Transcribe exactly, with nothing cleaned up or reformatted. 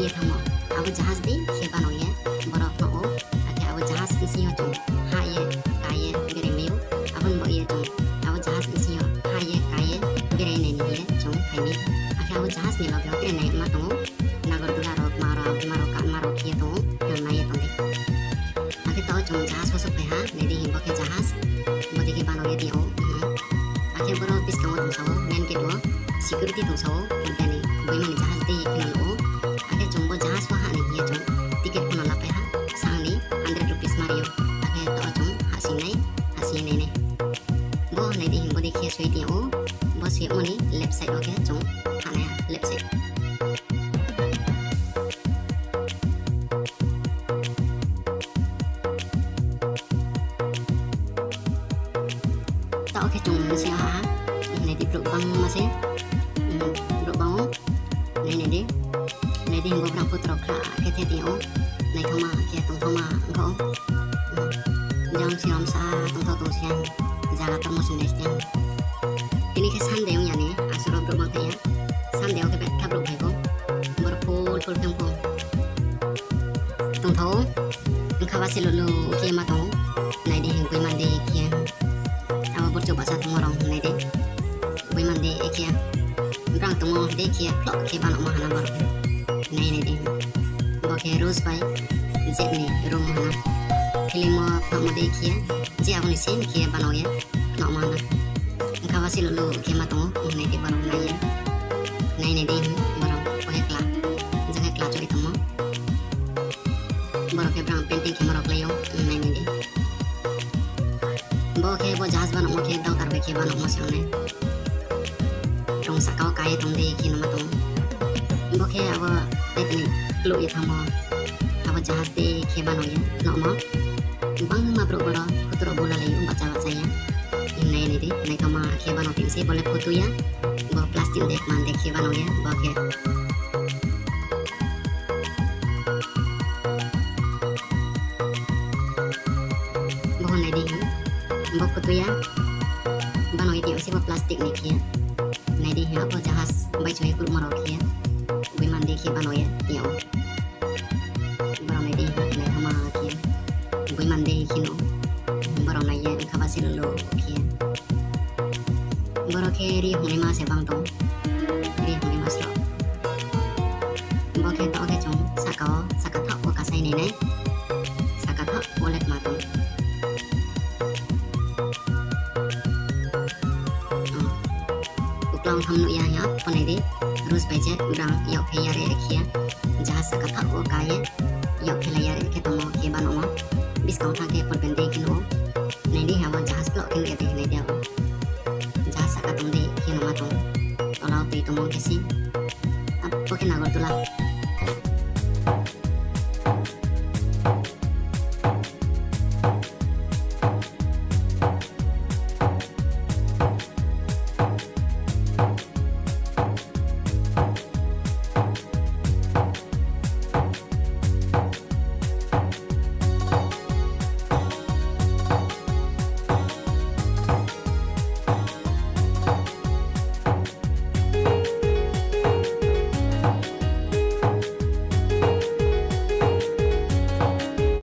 Ye thanngmo, abo jahaj dei khe bano ye, boro phnuh ou, akhe abo jahaj bsing yo chung hah ye, ka ye, berai mai ou, abo ni baoh ye chung, abo jahaj bsing yo hah ye, ka ye, berai nai ni hing ye chung phai mi. Akhe abo jahaj ni loge wo tre naima tong ou, nagor dula rao, kma rao, bima rao, kama rao khe ye tong ou, nang nai ye tong di. Akhe taoh chung jahaj wo souhphai ha, nai di hing bo khe jahaj, bo dei khe bano ye tong ou. Akhe boro buskang wo tongsa ou, main gate wo security tongsa ou, bini boima ni jahaj dei khe no nuh ou. Akhe chung bo jahaj wo hah ni hing ye chung ticket pho no lapai ha, sang ni hundred rupees ma ri ou. Akhe taoh chung hahsing nai, hahsing nai nai. Bo nai di hing bo dei khe soi tong ou, bo soi yagmo ni left side wo khe chung hah nai ha, left side. Taoh khe chung bsing yo hah ha, nai di brouh bangma se, brouh bang ou, nai nai di, nai di hing bo brang photo rao khra khe the tong ou, naithaoma khe tongthaoma ongkha ou, jang si rom sa tongthao tong si ya, zaga tongmo sing nai si ya. Tini khe Sunday ong ya ni, asuh ro brouh bang phai ya, Sunday wo khe betha brouh phai pho, boro full full khe ong pho. Tongthao, ongkha ba se lulu khe ma tong ou, nai di hing boima dei khe, abo burchouh bahcha tongmo rao nai di, boima dei khe, brang tongmo dei khe, phloh khe banomo ha na boro khe, nai nai di, bo khe Rose bai Jack ni room ha na, film wo phnuhmo dei khe, je abo ni same khe bano ye phnuhmo ha na, ongkha ba se lulu khe ma tong ou, nai di boro nai ye, nai nai di, boro bo khe kla, jang khe kla choi tongmo. Boro khe brang painting khemo rao klái ou, nai nai di. Bo khe bo jahaj banomo khe dautar bai khe banomo se ong nai. Rung sahka wo ka ye tong dei khe no ma tong ou. Bo khe abo taiphni kluh ye thanngmo. Abo jahaj dei khe bano ye phnuhmo. Bangma brouh boro photo rao bu lalai ou, bahcha bahcha ya. Nai nai di, naithaoma khe bano tong se, bo le photo ya. Bo plastic dei kman dei khe bano ye, bo khe. Bo nai di hing, bo photo ya, bano ye tong ou se bo plastic ni khe. Nai di hing, abo jahaj bai choi ye kluhmo rao khe, boima dei khe bano ye tong ou. Boro nai di hing, naithaoma khe, boima dei khe no, boro nai ye ongkha ba se lulu khe. Boro khe ri hungnaima se bang tong, ri hungnaima sroh. Bo khe taoh khe chung sahka wo, sahka thaoh wo kasai nai nai, sahka thaoh wo le kma tong. Uklau tham nuh ya hing, abo nai di, Rose bai Jack brang yakphe yare khe, jahaj sahka thaoh wo ka ye, yakphe lai yare khe tongmo khe banomo, buskang wo thanng khe purben dei khe nuh ou, nai di hing abo jahaj phloh khe nuh ya dei nai di abo. Jahaj sahka tong dei khe no ma tong ou, tola wo tui tongmo khe se, abo khe Nagartula.